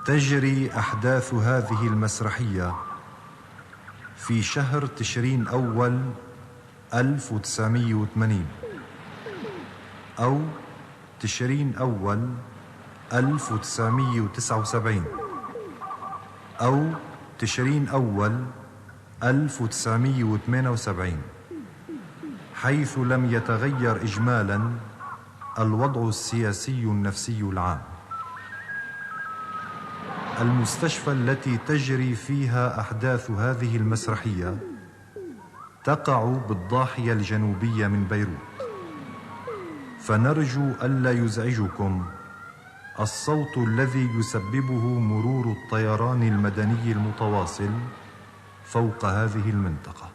تجري أحداث هذه المسرحية في شهر تشرين أول 1980 أو تشرين أول 1979 أو تشرين أول 1978، حيث لم يتغير إجمالاً الوضع السياسي النفسي العام. المستشفى التي تجري فيها أحداث هذه المسرحية تقع بالضاحية الجنوبية من بيروت، فنرجو ألا يزعجكم الصوت الذي يسببه مرور الطيران المدني المتواصل فوق هذه المنطقة.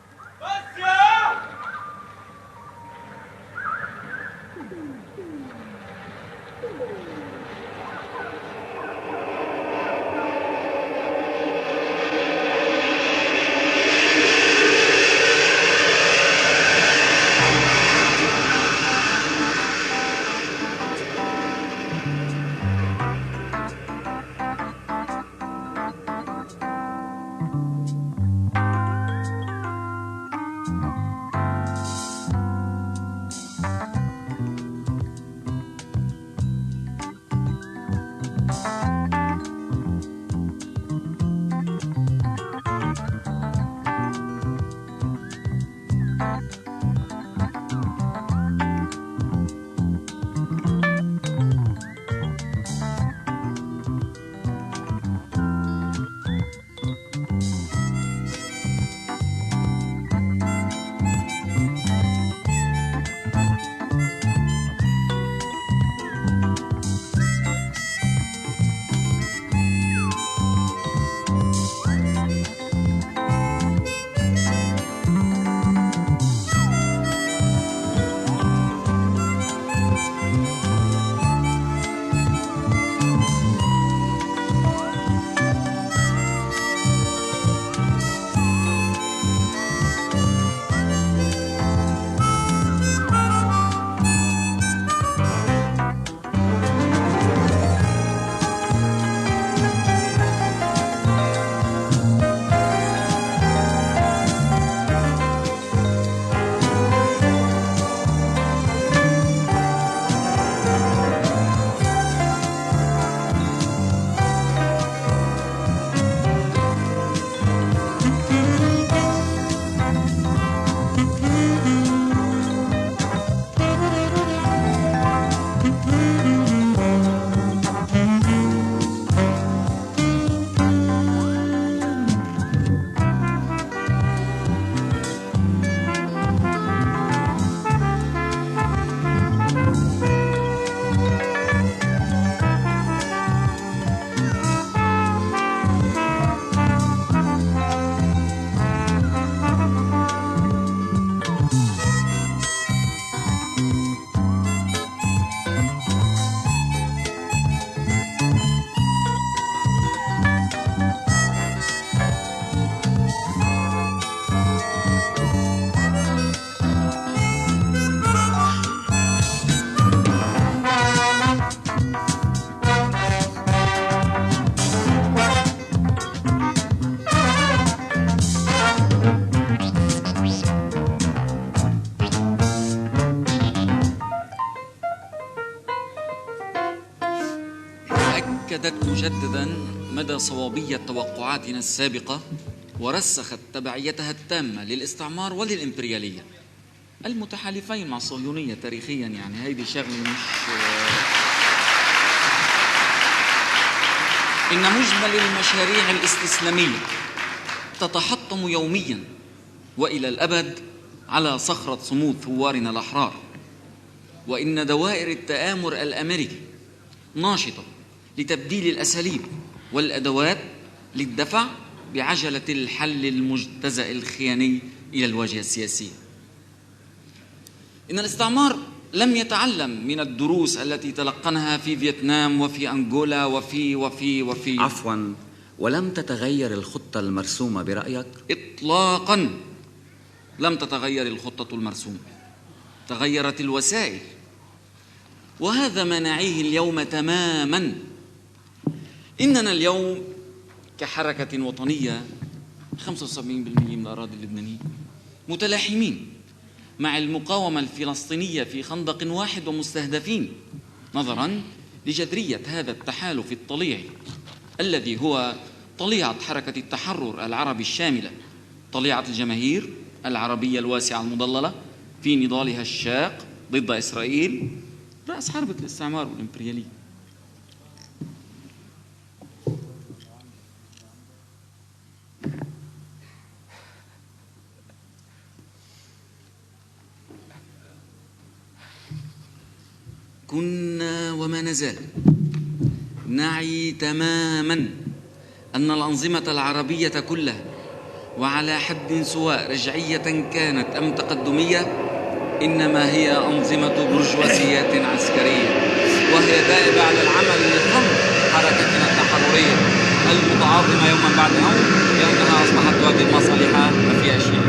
أكدت مجددا مدى صوابية توقعاتنا السابقة، ورسخت تبعيتها التامة للاستعمار وللإمبريالية المتحالفين مع الصهيونية تاريخيا. يعني هيدي شغلة مش إن مجمل المشاريع الاستسلامية تتحطم يوميا وإلى الأبد على صخرة صمود ثوارنا الأحرار، وإن دوائر التآمر الأمريكي ناشطة لتبديل الأساليب والأدوات للدفع بعجلة الحل المجتزأ الخياني إلى الواجهة السياسية. إن الاستعمار لم يتعلم من الدروس التي تلقنها في فيتنام وفي أنغولا وفي وفي وفي عفواً، ولم تتغير الخطة المرسومة برأيك؟ إطلاقاً لم تتغير الخطة المرسومة، تغيرت الوسائل، وهذا ما نعيه اليوم تماماً. إننا اليوم كحركة وطنية 75% من الأراضي اللبنانية متلاحمين مع المقاومة الفلسطينية في خندق واحد ومستهدفين نظراً لجذرية هذا التحالف الطليعي الذي هو طليعة حركة التحرر العربي الشاملة، طليعة الجماهير العربية الواسعة المضللة في نضالها الشاق ضد إسرائيل رأس حربة الاستعمار والإمبريالية. كنا وما نزال نعي تماما أن الأنظمة العربية كلها وعلى حد سواء رجعية كانت أم تقدمية إنما هي أنظمة برجوازيات عسكرية، وهي دائبة على العمل لخنق حركتنا التحررية المتعاظمة يوما بعد يوم لأنها أصبحت تؤدي مصالحها ما فيها شيء.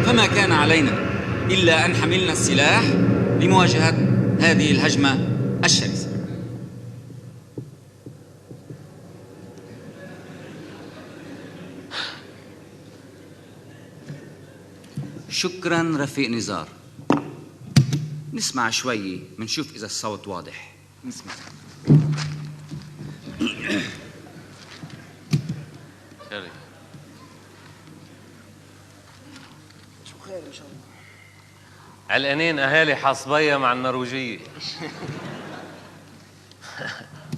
فما كان علينا إلا أن حملنا السلاح لمواجهة هذه الهجمة الشرسة. شكرا رفيق نزار. نسمع شوي منشوف إذا الصوت واضح. نسمع. شو خير إن شاء الله؟ علقانين أهالي حصبية مع النرويجية.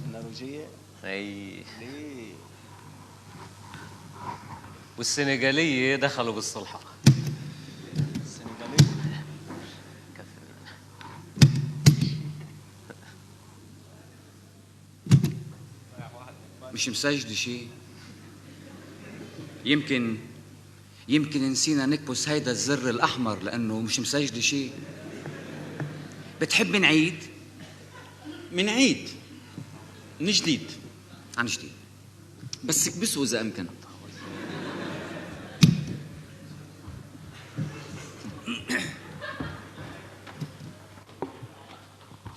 النرويجية؟ أي. ليه؟ والسنغالية دخلوا بالصلحة. السنغالية؟ مش مسجل شيء. يمكن نسينا نكبس هيدا الزر الأحمر لأنه مش مسجل شيء. بتحب نعيد؟ منعيد من جديد. عن جديد. بس اكبسوا إذا أمكن.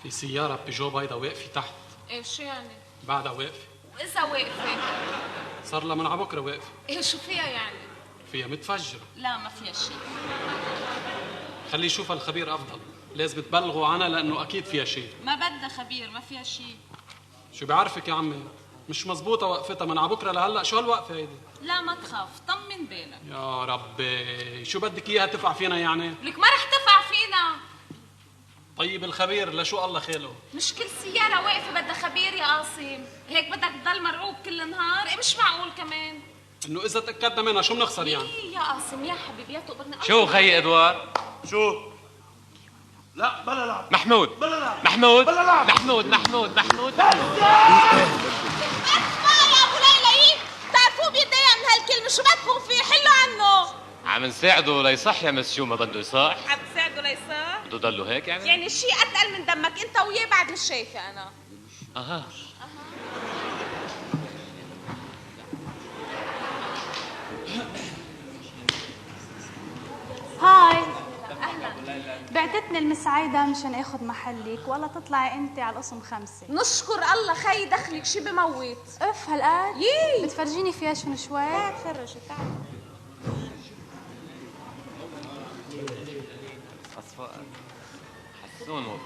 في سيارة بيجو بيضة واقفة تحت. إيه شو يعني؟ بعدها واقفة. وإذا واقفة؟ صار لها من عبكرة واقفة. إيه شو فيها يعني؟ فيها متفجرة. لا ما فيها شيء. خليه يشوفها الخبير أفضل، لازم تبلغوا عنها لأنه أكيد فيها شيء. ما بدها خبير، ما فيها شيء. شو بعرفك يا عمي؟ مش مزبوطة وقفتها من عبكرة لهلا، شو هالوقفة هيدي؟ لا ما تخاف، طمن بالك. يا ربي، شو بدك إياها تفقع فينا يعني؟ لك ما رح تفقع فينا. طيب الخبير لشو الله خاله؟ مش كل سيارة واقفة بدها خبير يا قاسم، هيك بدك تضل مرعوب كل نهار؟ إيه مش معقول كمان. إنه إذا تأكدنا منها شو بنخسر يعني؟ إيه يا قاسم يا حبيبي يا تقبرني. شو خي إدوار؟ شو؟ لا بلا لعب. محمود. بلا لعب. محمود. بلا لعب. محمود محمود محمود. اسمع يا أبو ليلى، إيه؟ بتعرفوه بيتضايق من هالكلمة، شو بدكم فيه؟ حلوا عنه. عم نساعده ليصح يا مس، شو ما بده يصح؟ عم تساعده ليصح؟ بده يضله هيك يعني؟ يعني شيء أتقل من دمك أنت وياه بعد مش شايفة أنا. أها. هاي. أهلا. بعتتني المس عايدة مشان آخذ محلك، والله تطلعي أنت على القسم 5. نشكر الله خي دخلك شي بموت. أف هالقد؟ يي. بتفرجيني فيها شنو شوي؟ تعال تفرجي تعال. أصفار. حسون والله.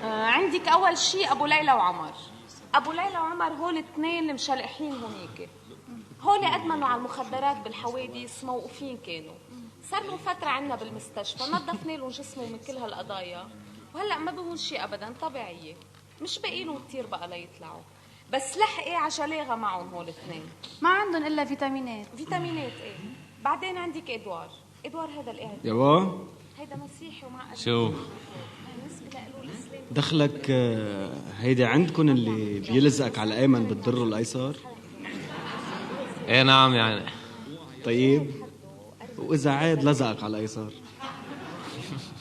عندك أول شيء أبو ليلى وعمر. أبو ليلى وعمر هول اثنين اللي مشلقحين هونيك. هول أدمنوا على المخدرات بالحوادث، موقوفين كانوا. صار لهم فترة عنا بالمستشفى، نظفنا لهم جسمهم من كل هالقضايا، وهلأ ما بهون شيء أبداً، طبيعية. مش باقي لهم كثير بقى ليطلعوا. بس لحقي على جلاغة معهم هول الاثنين. ما عندهم إلا فيتامينات. فيتامينات إيه. بعدين عندك إدوار. إدوار هذا اللي قاعد. يابا. هيدا مسيحي ومعقد. شو؟ بالنسبة له الإسلام. دخلك هيدي عندكم اللي بيلزقك على الأيمن بتضره الأيسر؟ إيه نعم يعني. طيب وإذا عاد لزقك على الأيسر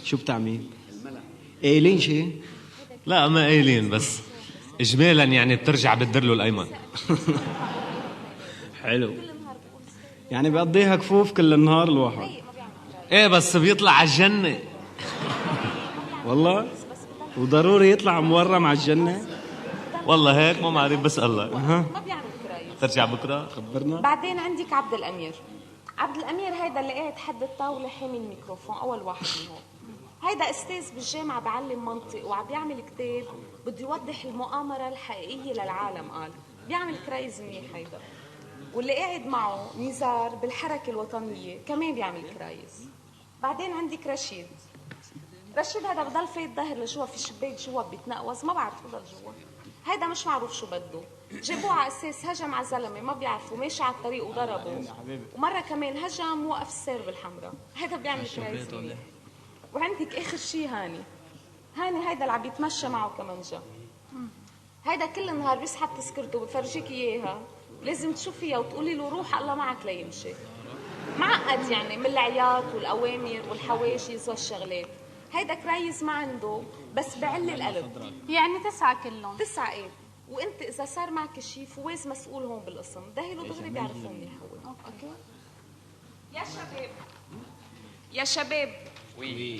شو بتعمل؟ قايلين شيء؟ لا ما قايلين، بس إجمالاً يعني بترجع بتدرله الأيمن. حلو. يعني بقضيها كفوف كل النهار الواحد. إيه بس بيطلع على الجنة. والله وضروري يطلع مورم على الجنة. والله هيك ما معرف، بس الله. ما بيعمل كرايز. ترجع بكره خبرنا. بعدين عندك عبد الامير. عبد الامير هيدا اللي قاعد حد الطاولة حامل الميكروفون، اول واحد من هون. هيدا استاذ بالجامعة بعلم منطق وعم بيعمل كتاب بده يوضح المؤامرة الحقيقية للعالم، قال بيعمل كرايز منيح هيدا. واللي قاعد معه نزار بالحركة الوطنية كمان بيعمل كرايز. بعدين عندك رشيد. رشيد هذا بضل فايت ظهر لجوا في شباك جوا بيتنقوز، ما بعرف بضل جوا. هيدا مش معروف شو بده، جابوه على اساس هجم على زلمة ما بيعرفوا، ماشي على الطريق وضربه. ومرة كمان هجم وقف السير بالحمراء، هيدا بيعمل كرايز منيح. وعندك اخر شيء هاني. هاني هيدا اللي عم يتمشى معه كمان جا. هيدا كل النهار بيسحب تذكرته بفرجيك اياها، لازم تشوفيها وتقولي له روح الله معك ليمشي. معقد يعني من العياط والاوامر والحواجز والشغلات. هيدا كرايز ما عنده بس بعلي القلب. يعني 9 كلهم. 9 ايه. وانت اذا صار معك شيء فواز مسؤول هون بالقسم، دهله دغري بيعرفوا منيح هو. okay يا شباب، يا شباب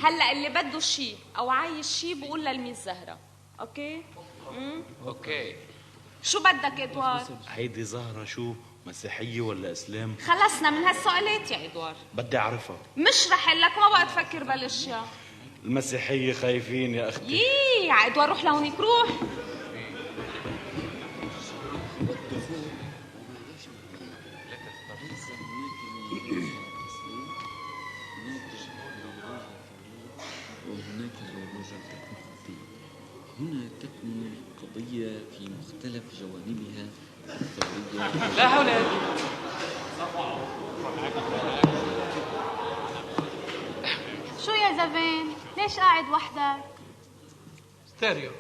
هلا اللي بده شيء او عايز شيء بقول للميس زهره. okay؟ okay. شو بدك ادوار؟ هيدي زهره شو؟ مسيحية ولا اسلام؟ خلصنا من هالسؤالات يا ادوار. بدي اعرفها. مش رح اقول لك، ما بقى تفكر بالاشياء. المسيحية خايفين يا اختي. يي يا ادوار روح لهونيك روح. وهناك الجيولوجيا. هنا تكمن القضية في مختلف جوانبها الثورية. لا حول. شو يا زفين؟ ليش قاعد وحدك؟ ستيريو.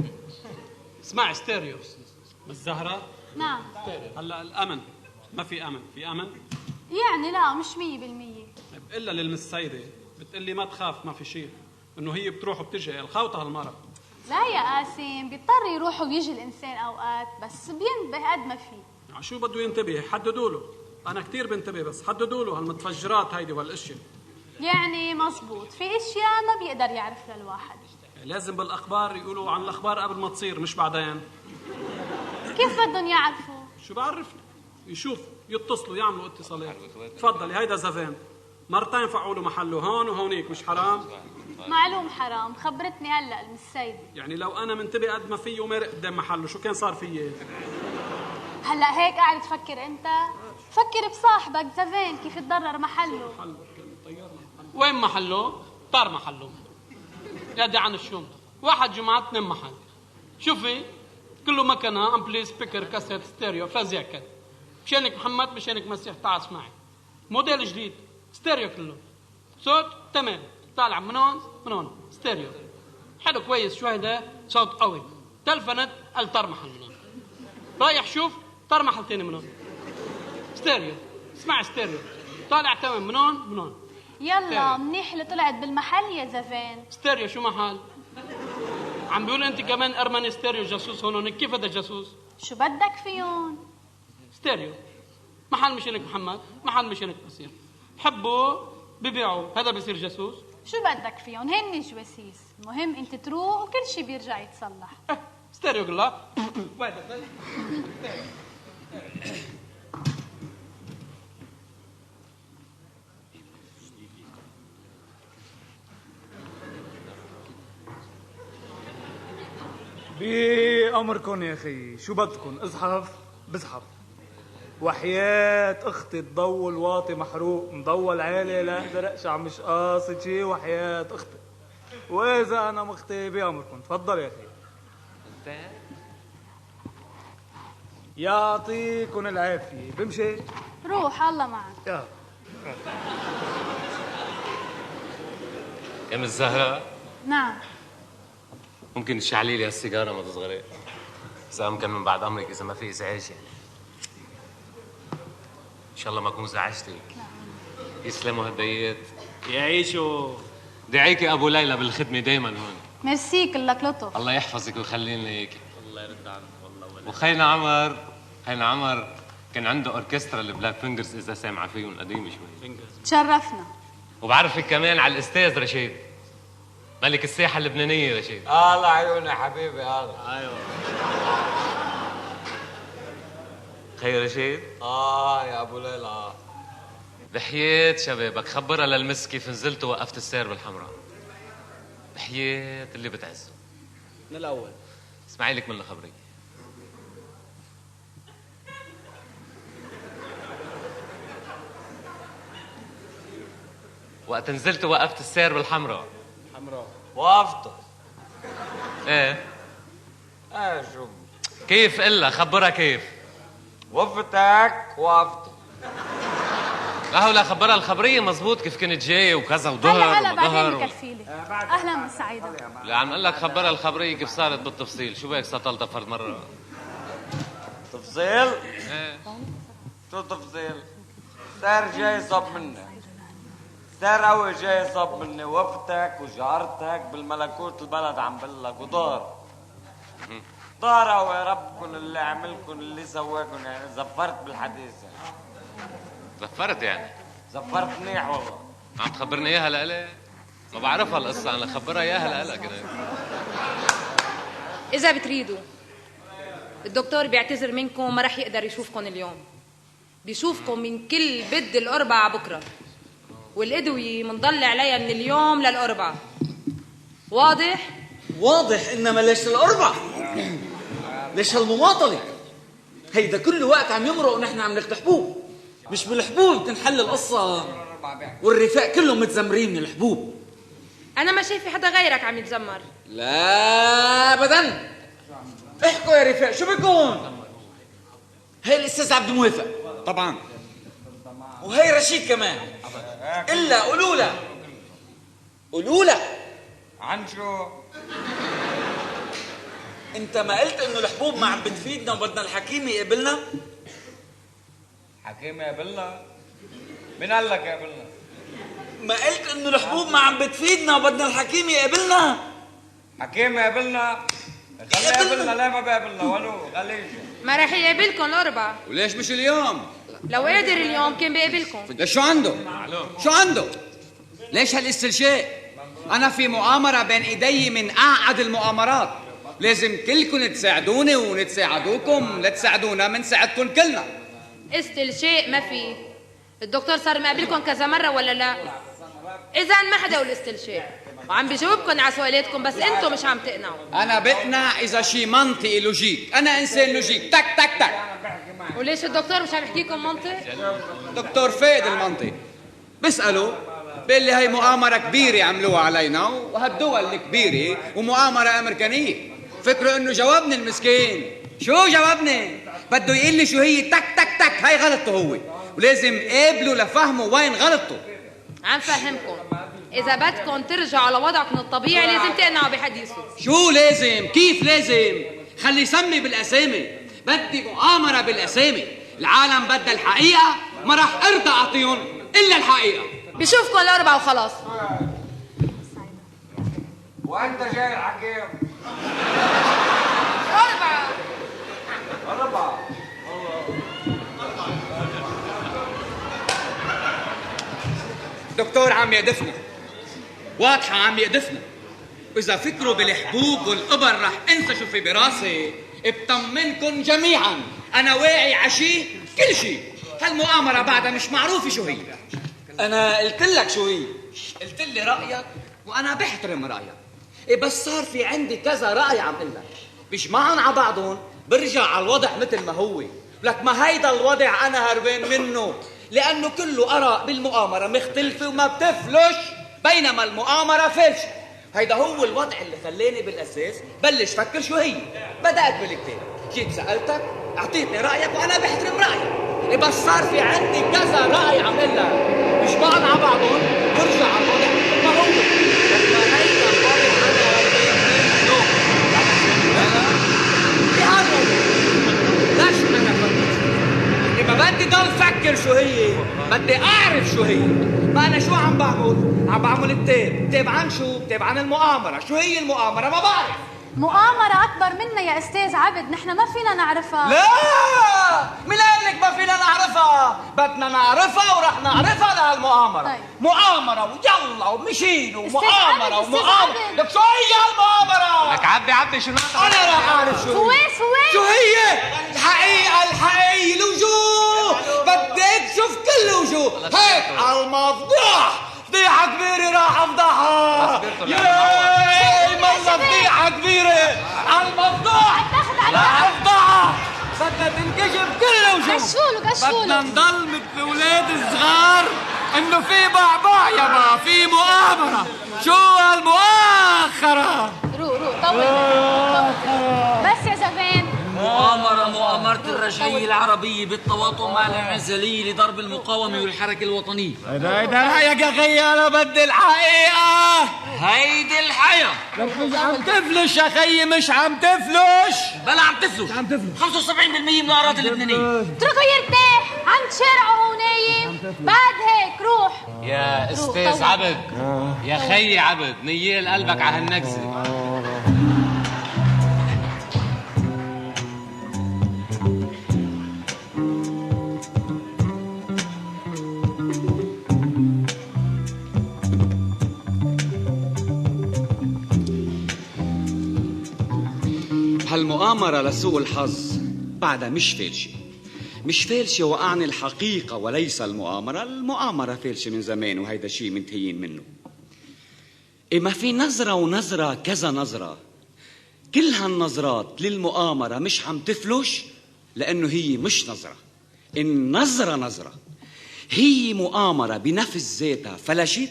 اسمع ستيريو. بس زهرة؟ نعم. هلا الأمن ما في أمن، في أمن؟ يعني لا مش 100%. طيب إلا للمس سيدة بتقلي ما تخاف ما في شيء، إنه هي بتروح وبتجي الخوطة هالمرة. لا يا قاسم، بيضطر يروح ويجي الإنسان أوقات، بس بينتبه قد ما فيه. يعني شو بده ينتبه؟ حددوا له. أنا كثير بنتبه بس حددوا له هالمتفجرات هيدي وهالأشياء. يعني مزبوط، في أشياء ما بيقدر يعرفها الواحد. لازم بالأخبار يقولوا عن الأخبار قبل ما تصير مش بعدين. كيف بدهم يعرفوا؟ شو بعرفني؟ يشوف، يتصلوا، يعملوا اتصالات. تفضلي هيدا زفان. مرتين فقعوا له محله هون وهونيك، مش حرام؟ معلوم حرام، خبرتني هلا المسيدة. يعني لو انا منتبه قد ما فيي ومارق قدام محله شو كان صار فيي؟ هلا هيك قاعد تفكر انت؟ فكر بصاحبك زفين كيف تضرر محله. وين محله؟ طار محله. يا دي عن الشوم، واحد جمعة 2 محل. شوفي كله مكنه ampli speaker كاسيت ستيريو فازيا. مشانك محمد مشانك مسيح تعال اسمعي. موديل جديد ستيريو كله. صوت تمام، طالع من هون من هون ستيريو. حلو كويس. شو هيدا؟ صوت قوي. تلفنت قال طار محل من هون. رايح شوف طار محل ثاني من هون. ستيريو، اسمع ستيريو. طالع تمام من هون من هون. يلا منيح اللي طلعت بالمحل يا زفان. ستيريو شو محل؟ عم بيقول انت كمان ارمني ستيريو جاسوس هون هون، كيف هذا جاسوس؟ شو بدك فيهم؟ ستيريو محل مشانك محمد، محل مشانك مسيح. بحبوا ببيعوا، هذا بصير جاسوس. شو بدك فيهم؟ هن جواسيس، المهم انت تروح وكل شيء بيرجع يتصلح. ستيريو قلا. بأمركم يا أخي، شو بدكم؟ ازحف؟ بزحف. وحياة أختي الضو الواطي محروق، مضوى العالي لا أقدر أقشع، مش قاصد شي وحياة أختي. وإذا أنا مختي بأمركم، تفضل يا أخي. يعطيكم العافية، بمشي؟ روح الله معك. يلا. يا ام الزهرة. نعم. ممكن تشعلي لي هالسيجارة ما تصغري؟ إذا أمكن من بعد أمرك، إذا ما في إزعاج يعني. إن شاء الله ما أكون زعجتك. يسلموا هالديات. يعيشوا. دعيكي أبو ليلى بالخدمة دايما هون. ميرسي كلك لطف. الله يحفظك ويخلي لنا إياكي. الله يرد عنك والله. وخينا عمر، خينا عمر كان عنده أوركسترا ال Black Fingers، إذا سامعة فيهم قديمة شوي. تشرفنا. وبعرفك كمان على الأستاذ رشيد. ملك الساحة اللبنانية رشيد. الله عيوني حبيبي الله. ايوه خير رشيد. يا ابو ليلى. بحياة شبابك خبرها للمس كيف نزلت ووقفت السير بالحمراء. بحياة اللي بتعزه. من الاول. اسمعي لك من الخبرية. وقت نزلت ووقفت السير بالحمراء. حمراء. وقفت. ايه. ايه شو؟ كيف إلا خبرها كيف؟ وقفتك وقفت. لا ولا خبرها الخبرية مزبوط كيف كنت جاي وكذا وظهر. هلا بعدين بكفيلي. اهلا من سعيدة. لا عم اقول لك خبرها الخبرية كيف صارت بالتفصيل، شو بك سطلتها فرد مرة؟ تفصيل؟ ايه شو تفصيل؟ صار جاي صاب مني. صار قوي جاي صاب مني، وقفتك وجارتك بالملكوت البلد عم بقول لك وظهر. ظهر قوي ربكم اللي عملكم اللي سواكم، يعني زفرت بالحديث يعني. زفرت يعني؟ زفرت منيح والله. عم تخبرني اياها لإلي؟ ما بعرفها القصة أنا، خبرها اياها لإلك. إذا بتريدوا الدكتور بيعتذر منكم، ما رح يقدر يشوفكم اليوم. بيشوفكم من كل بد الأربعة بكرة، والأدوية منضل عليها من اليوم للأربعة. واضح؟ واضح، إنما ليش الأربعة؟ ليش هالمماطلة؟ هيدا كل وقت عم يمرق ونحن عم ناخد حبوب. مش بالحبوب بتنحل القصة، والرفاق كلهم متزمرين من الحبوب. أنا ما شايفة حدا غيرك عم يتزمر. لا أبدا. احكوا يا رفاق شو بكون؟ هي الأستاذ عبد الموافق طبعا، وهي رشيد كمان. إلا قولوا له، قولوا له عن شو؟ أنت ما قلت إنه الحبوب ما عم بتفيدنا وبدنا الحكيم يقبلنا؟ حكيم يقبلنا؟ مين قال لك يقبلنا؟ ما قلت انه الحبوب ما عم بتفيدنا وبدنا الحكيم يقابلنا؟ حكيم يقابلنا؟ خليه يقابلنا، ليه ما بيقابلنا؟ ولو خليه يجي. ما رح يقابلكم الأربعة. وليش مش اليوم؟ لو قادر اليوم كان بيقابلكم. ليش شو عنده؟ شو عنده؟ ليش هالاستلشاء؟ أنا في مؤامرة بين إيدي من أعقد المؤامرات، لازم كلكم تساعدوني ونتساعدوكم، لا تساعدونا منساعدكم كلنا. استلشاء ما في. الدكتور صار مقابلكم كذا مرة ولا لا؟ إذا ما حدا يقول استلشاء، وعم بجاوبكم على سؤالاتكم بس أنتم مش عم تقنعوا. أنا بقنع إذا شيء منطقي logique، أنا إنسان logique، تك تك تك. وليش الدكتور مش عم يحكيكم منطق؟ دكتور فايد المنطق، بسأله بيقول لي هي مؤامرة كبيرة عملوها علينا وهالدول الكبيرة ومؤامرة أمريكانية. فكروا إنه جاوبني المسكين، شو جاوبني؟ بده يقول لي شو هي تك تك تك، هاي غلطته هو، ولازم قابله لفهمه وين غلطته. عم فهمكم، إذا بدكم ترجعوا لوضعكم الطبيعي لازم تقنعوا بحديثه. شو لازم؟ كيف لازم؟ خلي يسمي بالأسامي، بدي مؤامرة بالأسامي، العالم بدها الحقيقة، ما راح أرضى أعطيهم إلا الحقيقة. بشوفكم الأربعة وخلاص. وأنت جاي الحكيم؟ أربعة. أربعة. دكتور عم يقدفنا، واضحة عم يقدفنا. وإذا فكروا بالحبوب والإبر رح أنسى شو في براسي. بطمنكم جميعا أنا واعي عشي كل شيء. هالمؤامرة بعدها مش معروفة شو هي. أنا قلت لك شو هي. قلت لي رأيك وأنا بحترم رأيك، إيه بس صار في عندي كذا رأي عم قلك، بجمعهم على بعضهم برجع على الوضع مثل ما هو. لك ما هيدا الوضع أنا هربان منه، لأنه كله آراء بالمؤامرة مختلفة وما بتفلش، بينما المؤامرة فلشة. هيدا هو الوضع اللي خلاني بالأساس بلش فكر شو هي. بدأت بالكتاب، جيت سألتك أعطيتني رأيك وأنا بحترم رأيك، إيه بس صار في عندي كذا رأي عم قلك، بجمعهم على بعضهم برجع على الوضع مثل ما هو. لك ما هيدا الوضع أنا هربان منه. بهرب ليش أنا فكر؟ إما بدي ضل فكر شو هي، بدي أعرف شو هي. ما أنا شو عم بعمل؟ عم بعمل كتاب، كتاب عن شو؟ كتاب عن المؤامرة، شو هي المؤامرة؟ ما بعرف. مؤامرة أكبر منا يا أستاذ عبد، نحن ما فينا نعرفها. لا، مين قال لك ما فينا نعرفها؟ نعرفها، بدنا نعرفها ورح نعرفها لهالمؤامرة. طيب. مؤامرة ويلا ومشينا ومؤامرة عبد، أستاذ ومؤامرة. عبد. لك شو هي هالمؤامرة؟ لك عبي عبي شو ناطر؟ أنا راح أعرف شو هي. فواز فواز شو هي؟ الحقيقة الحقيقية الوجوه، بدي اكشف كل الوجوه، هيك على المفضوح، فضيحة كبيرة راح افضحها. ياي والله فضيحة كبيرة على المفضوح، راح افضحها، بدنا تنكشف كل الوجوه. كشفوله كشفوله. بدنا نضل مثل الاولاد الصغار انه في بعبع يابا، في مؤامرة، شو هالمؤخرة؟ رو رو طول طول. بس يا زفان. مؤامرة، مؤامرة الرجعية العربية بالتواطؤ مع الانعزالية لضرب المقاومة والحركة الوطنية. هيدا رأيك يا خيي، أنا بدي الحقيقة. هيدي الحياة. لك مش عم تفلش يا خيي، مش عم تفلش. بلا عم تفلش، عم تفلش. 75% من الأراضي اللبنانية. اتركه يرتاح، عند شارعه هو نايم، بعد هيك روح. يا استاذ عبد، يا خيي عبد، نيال قلبك على هالنكسه. هالمؤامرة لسوء الحظ بعدها مش فالشة، مش فالشة، وأعني الحقيقة وليس المؤامرة. المؤامرة فالشة من زمان وهيدا شيء منتهيين منه. إيه ما في نظرة ونظرة كذا نظرة، كل هالنظرات للمؤامرة مش عم تفلش لأنه هي مش نظرة. النظرة نظرة، هي مؤامرة بنفس ذاتها فلشت،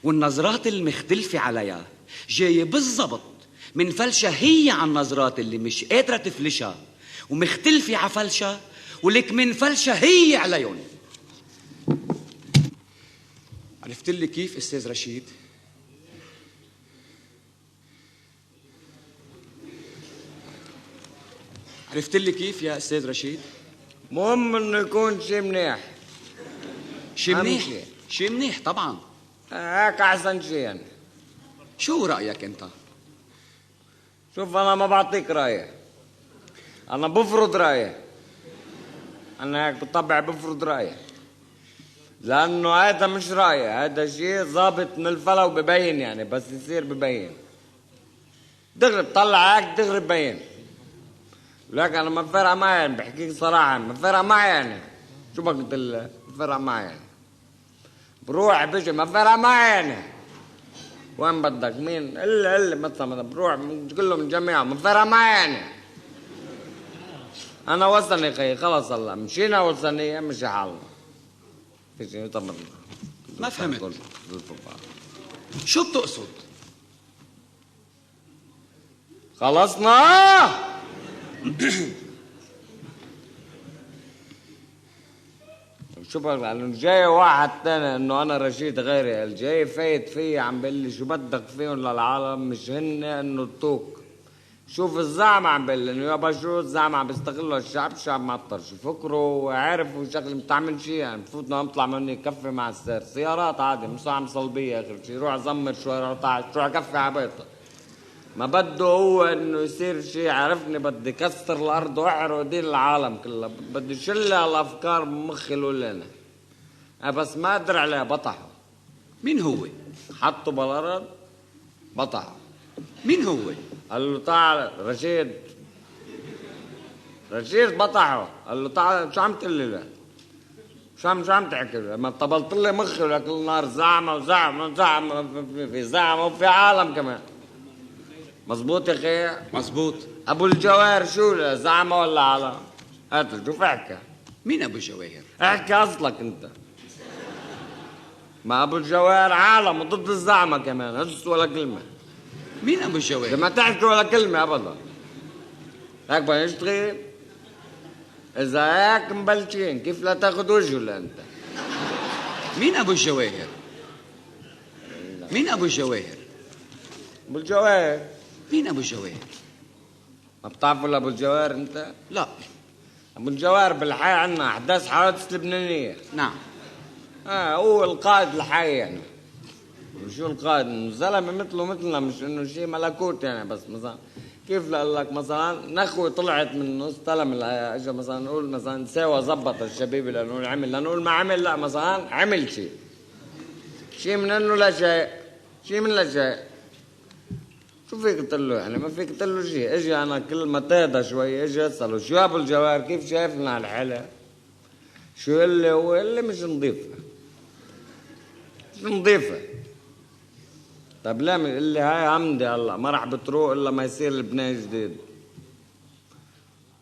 والنظرات المختلفة عليها جاية بالضبط من فلشة هي عن النظرات اللي مش قادرة تفلشها ومختلفة على فلشة، ولك من فلشة هي عليهم. عرفت لي كيف أستاذ رشيد؟ عرفت لي كيف يا أستاذ رشيد؟ مهم إنه يكون شيء منيح. شيء أهم منيح. شيء. شيء منيح طبعاً. هيك أحسن شيء يعني. شو رأيك أنت؟ شوف، أنا ما بعطيك رأيي، أنا بفرض رأيي. أنا هيك بالطبع بفرض رأيي، لأنه هذا مش رأيي، هذا شيء ظابط من الفلا وببين يعني، بس يصير ببين دغري، بطلع هيك دغري ببين. لك أنا ما فارقة معي يعني، بحكيك صراحة ما فارقة معي يعني. شو بدك تقول؟ ما فارقة معي يعني. بروح بيجي ما فارقة معي يعني. وين بدك؟ مين؟ إلا إلا مثلا بروح كلهم جميعا ما فارقة معي يعني. أنا وصلني خيي، خلص هلا مشينا وصلني، مشي حالنا. في شيء طبعاً. ما فهمت. شو بتقصد؟ خلصنا؟ شو بقى؟ لأنه جاي واحد تاني إنه أنا رشيد غيري، الجاي فايت فيي عم بيقول لي شو بدك فيهم للعالم، مش هن إنه الطوق. شوف الزعمة عم بيقول لي إنه يابا شو الزعمة عم بيستغلوا الشعب، الشعب معطر شو فكره وعارف وشغله مش تعمل شيء يعني. بفوتنا نطلع مني كفي مع السير، سيارات عادي مش عم صلبية آخر شيء، روح زمر شوي، روح تعال، روح كفي على بيتك. ما بده هو انه يصير شيء، عرفني بدي كسر الارض واحرق دين العالم كلها، بدي شل هالافكار من مخي الاولى انا. بس ما قدر عليها، بطحه. مين هو؟ حطه بالارض بطحه. مين هو؟ قال له تعال رشيد. رشيد بطحه، قال له تعال شو عم تقول لي له؟ شو عم تحكي؟ ما طبلت لي مخي ولا كل نهار زعمه وزعمه وزعمه، في زعمه وفي عالم كمان. مزبوط يا اخي؟ مزبوط. ابو الجواهر شو زعمه ولا عالم؟ هات شوف احكي. مين ابو الجواهر؟ احكي اصلك انت. ما ابو الجواهر عالم وضد الزعمه كمان، هز ولا كلمه. مين ابو الجواهر؟ ما تحكي ولا كلمه ابدا. هيك بدنا نشتغل؟ اذا هيك مبلشين كيف لا تاخذ وجهه لانت؟ مين ابو الجواهر؟ مين ابو الجواهر؟ ابو الجواهر. مين ابو الجواهر؟ ما بتعرفوا لابو الجواهر انت؟ لا. ابو الجواهر بالحي عندنا احداث حوادث لبنانيه. نعم. هو القائد الحي يعني. شو القائد؟ انه زلمه مثله مثلنا، مش انه شيء ملكوت يعني، بس مثلا كيف لك مثلا نخوة طلعت منه، استلم، اجى مثلا نقول مثلا ساوى زبط الشبيبة، لنقول عمل، لنقول ما عمل، لا مثلا عمل شيء، شيء من انه لا شيء، شيء من لا شيء. شو فيك تقول له يعني؟ ما فيك تقول له شيء. اجي انا كل ما تهدى شوي اجي اساله شو يا ابو الجوار كيف شايفنا على الحالة؟ شو يقول لي؟ هو يقول لي مش نظيفة، مش نظيفة. طيب لا، يقول لي هاي عمدي هلا ما راح بتروق الا ما يصير البناية جديد.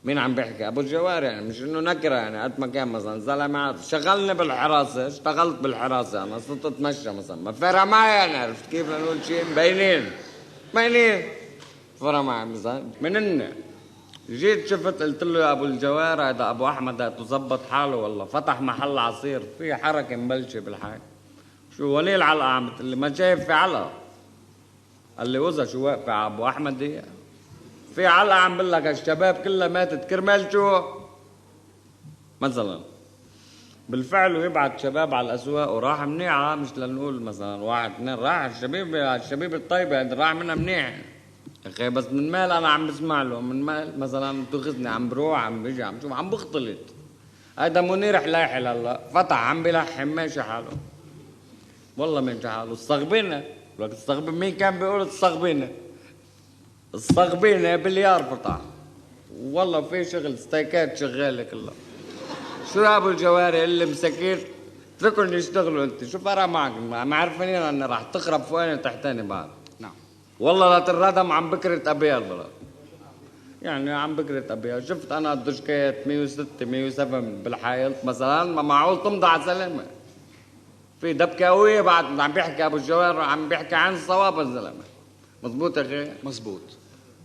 مين عم بيحكي؟ ابو الجوار يعني، مش انه نكره يعني، قد ما كان مثلا زلمة شغلني بالحراسة، اشتغلت بالحراسة انا، صرت اتمشى مثلا، ما فرق معي يعني، عرفت كيف؟ لنقول شيء مبينين مبينين فرق معي مثلا منن. جيت شفت قلت له يا ابو الجوار هذا ابو احمد تظبط حاله والله، فتح محل عصير، في حركة مبلشه بالحي. شو ولي العلقة عم بتقول لي ما شايف في علقه؟ قال لي وزا شو واقفة على ابو احمد هي؟ في علقه عم بقول لك الشباب كلها ماتت كرمال شو؟ مثلا بالفعل ويبعت شباب على الاسواق وراح منيعه، مش لنقول مثلا واحد اثنين، راح الشبيب، الشبيب الطيبة راح منها منيح اخي. بس من مال انا عم بسمع له، من مال مثلا تاخذني عم بروح عم بيجي عم شوف عم بختلط. هيدا منير حلاحل هلا فتح عم بلحم ماشي حاله، والله ماشي حاله. الصغبينه، لك الصغبينه مين كان بيقول الصغبينه؟ الصغبينه بليار فتح، والله في شغل ستيكات شغالة كلها. شو يا ابو الجواري اللي مساكين اتركهم يشتغلوا، انت شو فرق معك؟ ما عارفين انه راح تخرب فوقين وتحتاني بعد. نعم والله لا تنردم عن بكرة ابيها البلد، يعني عن بكرة ابيها. شفت انا الدشكات 106 107 بالحيط مثلا، ما معقول تمضي على سلامه. في دبكه قوية بعد عم بيحكي ابو الجوار، عم بيحكي عن الصواب الزلمة. مزبوط يا اخي؟ مزبوط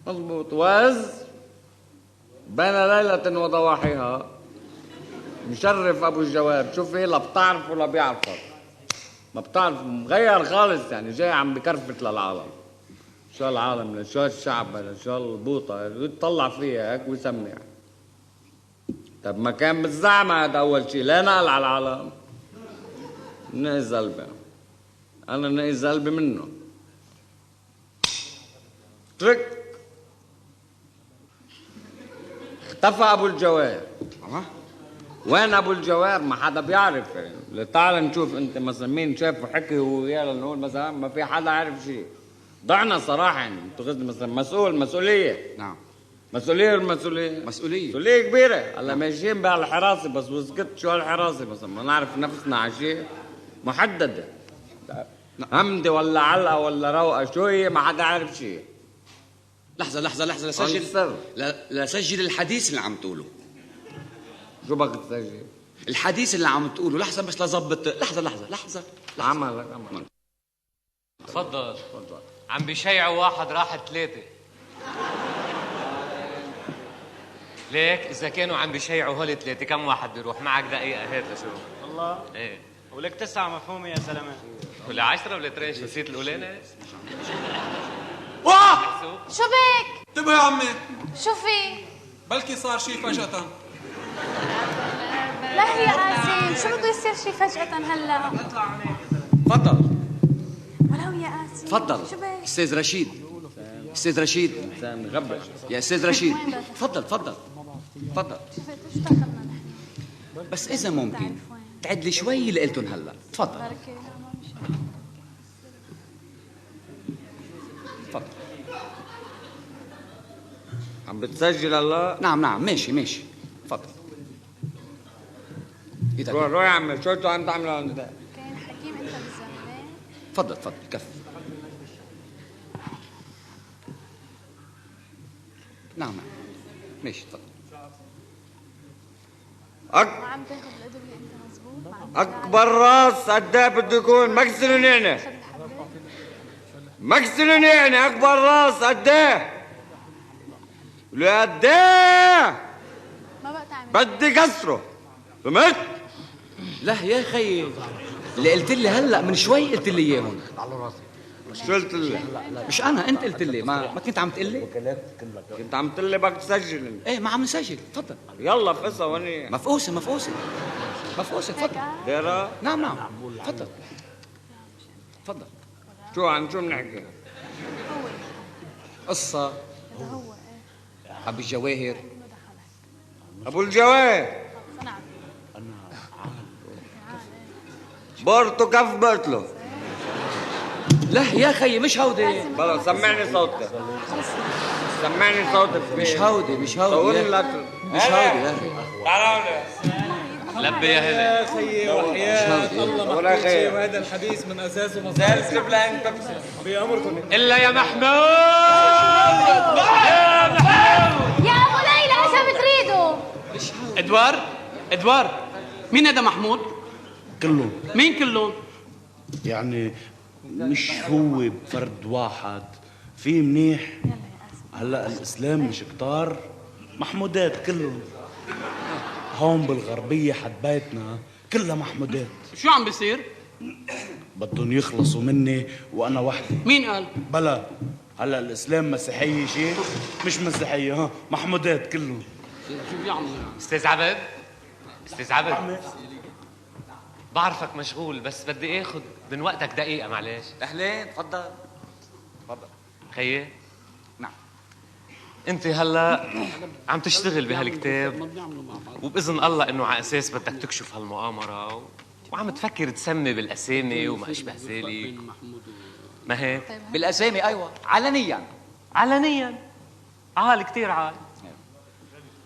مزبوط. وز بين ليلة وضواحيها مشرف ابو الجواب، شوف ايه، لا بتعرف ولا بيعرفك، ما بتعرف، مغير خالص يعني، جاي عم بكرفت للعالم. شو العالم، شو الشعب، شو البوطه، يطلع فيها هيك ويسمع. طب ما كان بالزعمه هذا اول شيء، لا نقل على العالم. نقز قلبي انا، نقز قلبي منه. ترك اختفى ابو الجوار. وين ابو الجوار؟ ما حدا بيعرف يعني. تعال نشوف انت مثلا مين شاف وحكي ويا نقول مثلا ما في حدا عارف شيء. ضعنا صراحة يعني، انت مثلا مسؤول، مسؤولية. نعم مسؤولية، المسؤولية مسؤولية، مسؤولية كبيرة. هلا ماشيين بهالحراسه بس وسكت شو هالحراسه مثلا، ما نعرف نفسنا على شيء محددة. همدي ولا علقه ولا روقه شو هي، ما حدا عارف شيء. لحظة لحظة لحظة، لسجل لسجل الحديث اللي عم تقوله. شو بدك تسجل؟ الحديث اللي عم تقوله، لحظة بس لظبط، لحظة لحظة لحظة. عملك عملك. تفضل تفضل. عم بيشيعوا واحد راح ثلاثة. ليك إذا كانوا عم بيشيعوا هول ثلاثة كم واحد بيروح؟ معك دقيقة هات لشوف. والله ايه ولك 9 مفهومة يا زلمة. ولا 10 ولا 3 نسيت الأولاني؟ واه شو بك؟ انتبه يا عمي. شو في؟ بلكي صار شيء فجأة. لا يا قاسم، شو بده يصير شيء فجأة هلا؟ تفضل. ولو يا قاسم. تفضل. شو بك؟ أستاذ رشيد. أستاذ رشيد. إنسان مغبش. يا أستاذ رشيد، تفضل تفضل. تفضل. شو دخلنا نحن؟ بس إذا ممكن تعد لي شوي اللي قلتهم هلا، تفضل. تفضل. عم بتسجل هلا؟ نعم نعم ماشي ماشي، تفضل. روح روح يا عمي، شو عم تعمل عند كاين حكيم انت بالزمانات. تفضل تفضل كف. نعم نعم ماشي تفضل. ما عم تاخذ الادوية انت مزبوط؟ اكبر راس قد ايه بده يكون؟ مكسلون يعني، مكسلون يعني، اكبر راس قد ايه؟ لقد ايه؟ ما بقى تعمل بدي كسره، فهمت؟ لا يا خيي، اللي قلت لي هلا من شوي قلت لي اياهم. شو قلت لي؟ مش انا، انت قلت لي، ما كنت عم تقول لي؟ كنت عم تقول لي بدك تسجل. ايه ما عم نسجل، تفضل. يلا فقسها وني. مفقوسه مفقوسه مفقوسه، تفضل. ديرة؟ نعم نعم تفضل تفضل. شو عن شو بنحكي؟ قصة ابو الجواهر. ابو الجواهر بورتو كف بقتله. لا يا خيي مش هودي. بلا سمعني صوتك، سمعني صوتك. مش هودي، مش هودي. طول لك. مش هودي يا اخي. تعال لبي يا هلا يا خيي وحياة الله ولا ما حكيت خير. شيء، وهذا الحديث من اساسه مصاري بأمركم. الا يا محمود، يا محمود. يا ابو ليلى ايش بتريدوا؟ ادوار، ادوار، مين هذا محمود؟ كلهم. مين كلهم؟ يعني مش هو بفرد واحد في منيح. هلا الاسلام مش كتار محمودات كلهم. هون بالغربية حد بيتنا كلها محمودات. شو عم بيصير؟ بدهم يخلصوا مني وانا وحدي. مين قال؟ بلا هلا الاسلام مسيحية شيء؟ مش مسيحية، ها محمودات كلهم. شو بيعملوا؟ استاذ عبد، استاذ عبد، بعرفك مشغول بس بدي اخذ من وقتك دقيقة معلش. اهلين، تفضل تفضل. خيي. نعم. انت هلا عم تشتغل بهالكتاب، وباذن الله انه على اساس بدك تكشف هالمؤامره، وعم تفكر تسمي بالاسامي وما اشبه ذلك، ما هيك؟ بالاسامي ايوه، علنيا. علنيا، عال كثير عال.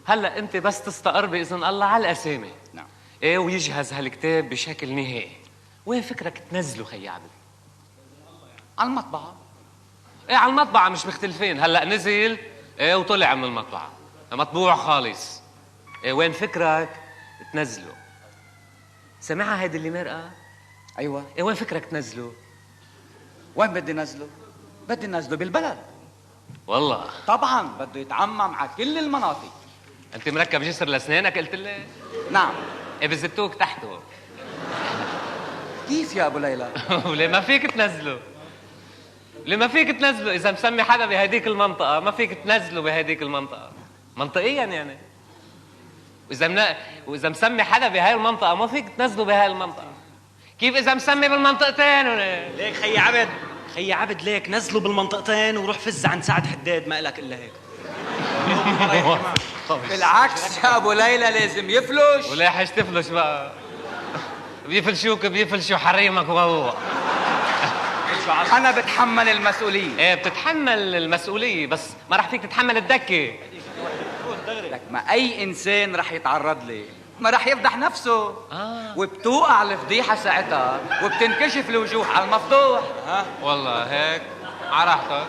هلا انت بس تستقر باذن الله على الاسامي. نعم. ايه، ويجهز هالكتاب بشكل نهائي. وين فكرك تنزله خي عبد؟ على المطبعة. ايه على المطبعة، مش مختلفين. هلا نزل ايه وطلع من المطبعة مطبوع خالص. ايه وين فكرك تنزله؟ سمعها هيدي اللي مرقة؟ ايوه. ايه وين فكرك تنزله؟ وين بدي نزله؟ بدي نزله بالبلد. والله طبعا بده يتعمم على كل المناطق. انت مركب جسر لاسنانك قلت لي؟ نعم. ايه بزتوك تحته. كيف يا ابو ليلى؟ وليه ما فيك تنزله؟ ليه ما فيك تنزله؟ إذا مسمي حدا بهديك المنطقة ما فيك تنزله بهديك المنطقة منطقيا يعني. وإذا مسمي حدا بهاي المنطقة ما فيك تنزله بهاي المنطقة. كيف إذا مسمي بالمنطقتين؟ ليك خيي عبد، خيي عبد ليك نزله بالمنطقتين وروح فز عند سعد حداد، ما إلك إلا هيك. بالعكس يا ابو ليلى لازم يفلش. ولا حاج تفلش بقى، بيفلشوك بيفلشوا حريمك والله. انا بتحمل المسؤولية. ايه بتتحمل المسؤولية، بس ما رح فيك تتحمل الدكة. لك ما اي انسان رح يتعرض لي ما رح يفضح نفسه. وبتوقع الفضيحة ساعتها وبتنكشف الوجوه على المفضوح. والله هيك على راحتك،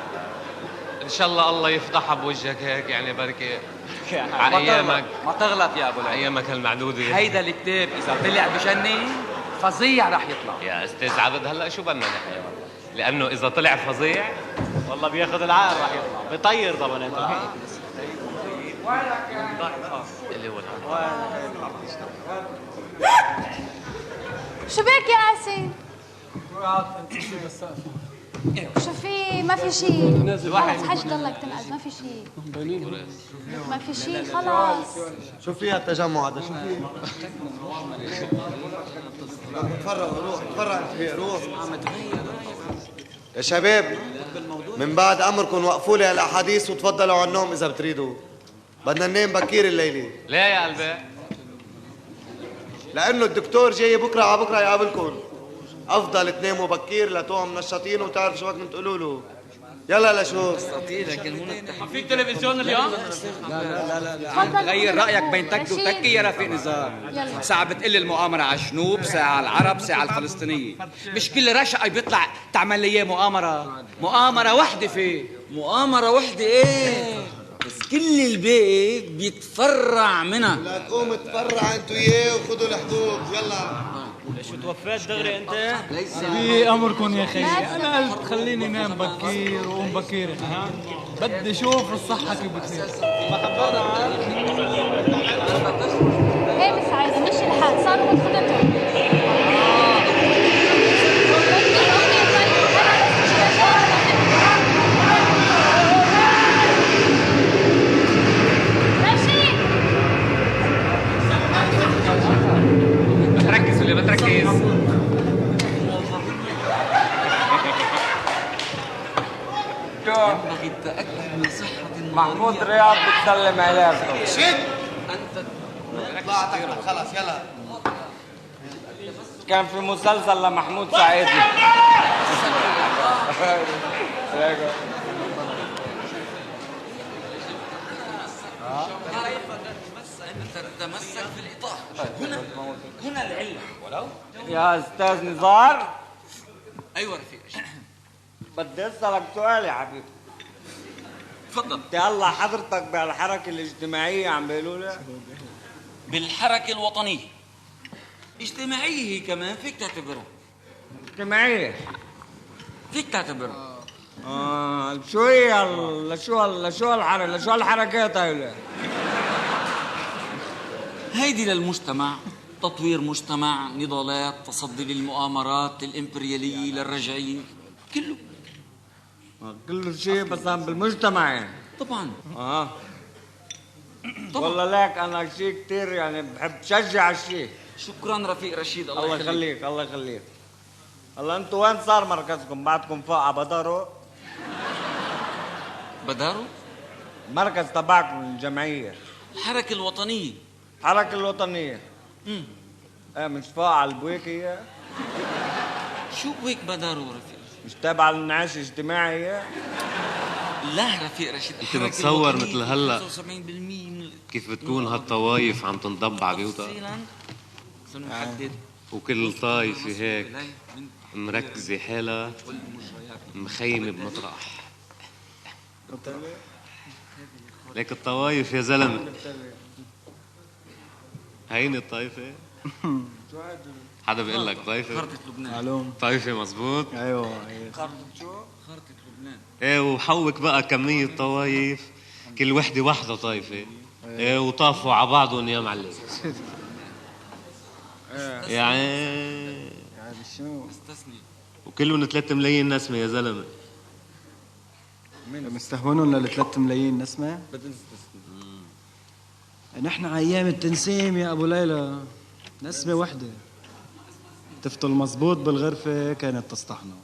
ان شاء الله الله يفضحها بوجهك هيك يعني، بركي على ايامك. ما تغلط يا ابو ليلى، ايامك هالمعدوده. هيدا الكتاب اذا طلع بجنة فظيع رح يطلع. يا استاذ عبد هلا شو بدنا نحن؟ لانه اذا طلع فظيع والله بياخذ العقل رح يطلع، بيطير طبعا. اللي هو شو بك يا قاسم؟ شو في؟ ما في شيء. خلص حاج ضلك تنقز، ما في شيء، ما في شيء خلص. شو فيها التجمع هذا؟ شو فيه؟ تفرق، روح تفرق انت فيه، روح. يا شباب من بعد امركم وقفوا لي هالاحاديث وتفضلوا على النوم اذا بتريدوا. بدنا ننام بكير الليلة. ليه يا قلبي؟ لانه الدكتور جاي بكره على بكره يقابلكم. افضل تناموا بكير لتوعوا منشطين وتعرفوا شو بدكم تقولوا له. يلا لشوف. في تلفزيون اليوم؟ لا لا لا لا، عم تغير رايك بين تك وتكي يا رفيق نزار. ساعة بتقل المؤامرة على الجنوب، ساعة على العرب، ساعة على الفلسطينية. مش كل رشقة بيطلع تعمل لي اياه مؤامرة، مؤامرة وحدة فيه. مؤامرة وحدة ايه؟ بس كل البيت بيتفرع منها. لا تقوم تفرع انتو اياه وخذوا الحبوب يلا. شو توفيت دغري انت؟ في امركم يا خيي، انا قلت خليني نام بكير وقوم بكير، بدي اشوف الصحة كيف بتصير. ما خبرنا. ايه مس عايدة مشي الحال، صاروا من خدمتهم. بتركز ولا بتركز؟ ينبغي التأكد من صحة محمود رياض بتسلم عليكم. شد طلعتك خلص يلا. كان في مسلسل لمحمود سعيد. تتمسك في الإطار. هنا العلة. ولو يا استاذ نزار. أيوة رفيق رشيد. بدي اسالك سؤال يا حبيبي. تفضل. انت هلا حضرتك بهالحركه الاجتماعية عم بيقولوا لي؟ بالحركة الوطنية. اجتماعية هي كمان فيك تعتبرها. اجتماعية فيك تعتبرها. شو هي لشو الحركة، لشو الحركات هاي؟ هيدي للمجتمع، تطوير مجتمع، نضالات، تصدي للمؤامرات، للإمبريالية، للرجعية، كله كله شيء بس عم بالمجتمع يعني. طبعا. والله لك انا شيء كثير يعني بحب شجع هالشيء. شكرا رفيق رشيد، الله يخليك. الله يخليك. الله انتم وين صار مركزكم؟ بعدكم فوق على بدارو؟ بدارو؟ المركز تبعكم الجمعية. الحركة الوطنية. الحركة الوطنية. ايه مش فوق على البويك هي؟ شو بويك بدارو رفيق؟ مش تابعة للانعاش الاجتماعي هي؟ لا رفيق رشيد. انت بتصور مثل هلا 75% من كيف بتكون هالطوايف عم تنضب على بيوتها؟ سنحدد وكل طايفة هيك مركزة حالها مخيمة بمطرح. ليك الطوايف يا زلمة، هيني الطايفة. حدا بيقول لك طايفة؟ خرطة لبنان. طايفة مزبوط. ايوه. خرطة شو؟ خرطة لبنان. ايه وحوك بقى كمية طوايف، كل وحدة وحدة طايفة. ايه وطافوا على بعضهم يا معلم. يعني شو؟ وكلهم 3 ملايين نسمة يا زلمة. مستهونهم لل 3 ملايين نسمة؟ نحن على ايام التنسيم يا ابو ليلى، نسمة وحدة تفتل مزبوط بالغرفة كانت تسطحنا،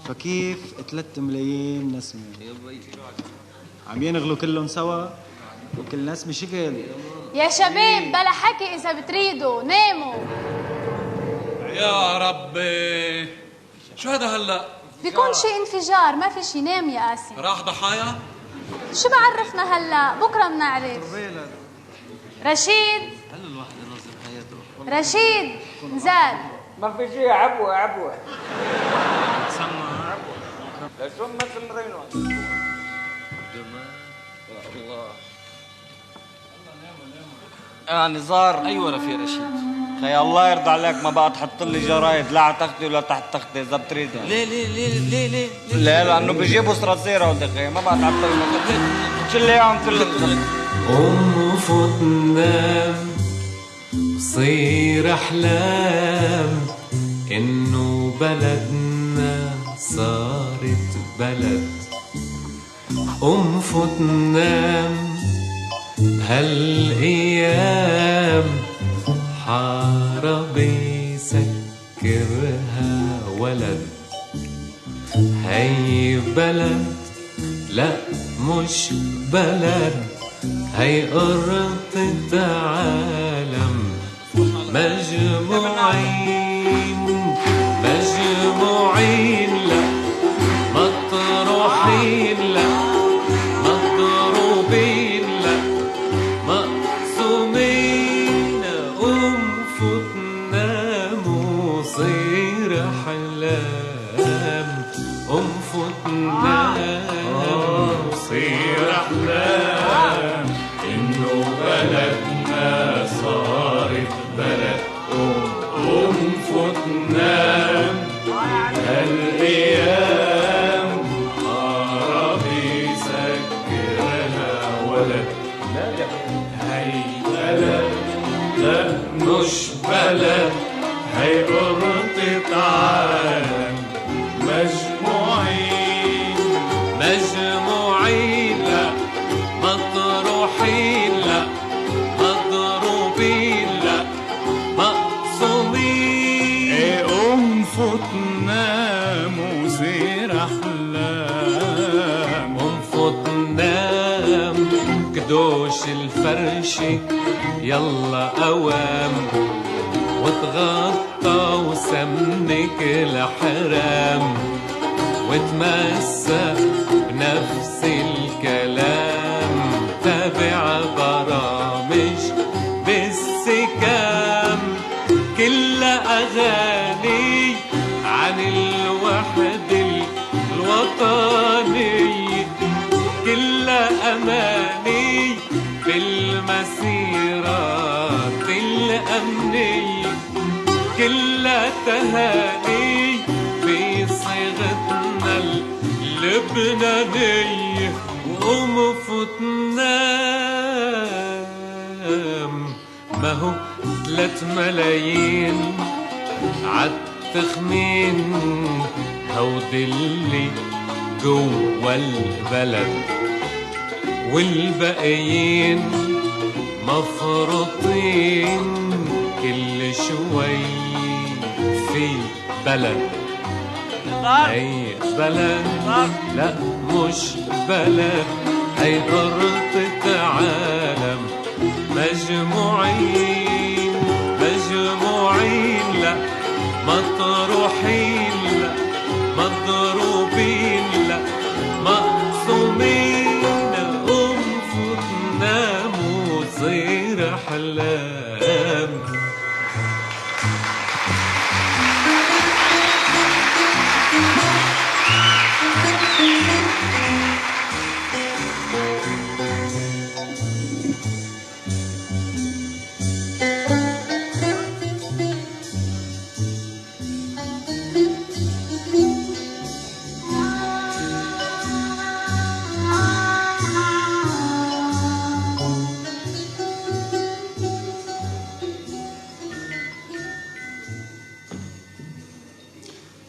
فكيف 3 ملايين نسمة عم ينغلوا كلهم سوا وكل نسمة شكل؟ يا شباب بلا حكي، إذا بتريدوا ناموا. يا ربي شو هذا هلا؟ بيكون شي انفجار، ما في شي. نام يا قاسم. راح ضحايا؟ شو بعرفنا هلا، بكره بنعرف. رشيد، الواحد ينظم حياته. رشيد نزال. ما في شيء. عبوة عبوة. لشو مسمرينه؟ يا الله. يا نزار. ايوه رفيق رشيد. خي الله يرضى عليك ما بقى تحط لي جرايد لا على تختي ولا تحت تختي اذا بتريد. ليه ليه ليه ليه ليه؟ ليه؟ لانه بيجيبوا صراصير هودي خي، ما بقى تحط لي. شو اللي اياهم كلهم. قوم فوت نام وصير احلام انه بلدنا صارت بلد. قوم فوت نام بهالايام حارة بيسكرها ولد. هي بلد لا مش بلد، هي قرطة عالم. مجموعين مجموعين لا مطروحين لا مضروبين لا مقسومين. قوم فوت نام وصير أحلام. قوم فوت نام وصير أحلام إنه بلدنا صارت بلد. قوم فوت نام هالأيام عربي سكرها ولد. هي بلد لا مش بلد، هي قرطة عالم. مجموعين مجموعين لا مطروحين لا مضروبين لا مقسومين. ايه قوم فوت نام وصير أحلام. قوم فوت وامشي يلا قوام، وتغطى وسمك الحرام، وتمسك بنفس الكلام، تابع برامج بالسكام، كلها أغاني عن الوحدة الوطنية، كلها أماني بالمسيرات الأمنية، كلها تهاني بصيغتنا اللبنانية. وقوم فوت نام، ما هو 3 ملايين عالتخمين، هودي اللي جوا البلد، والباقيين مفروطين كل شوي في بلد. هي بلد لا مش بلد، هي قرطة عالم، مجموعين مجموعين لا مطروحين لا مضروبين لا مقسومين، قوم فوت نام وصير أحلام.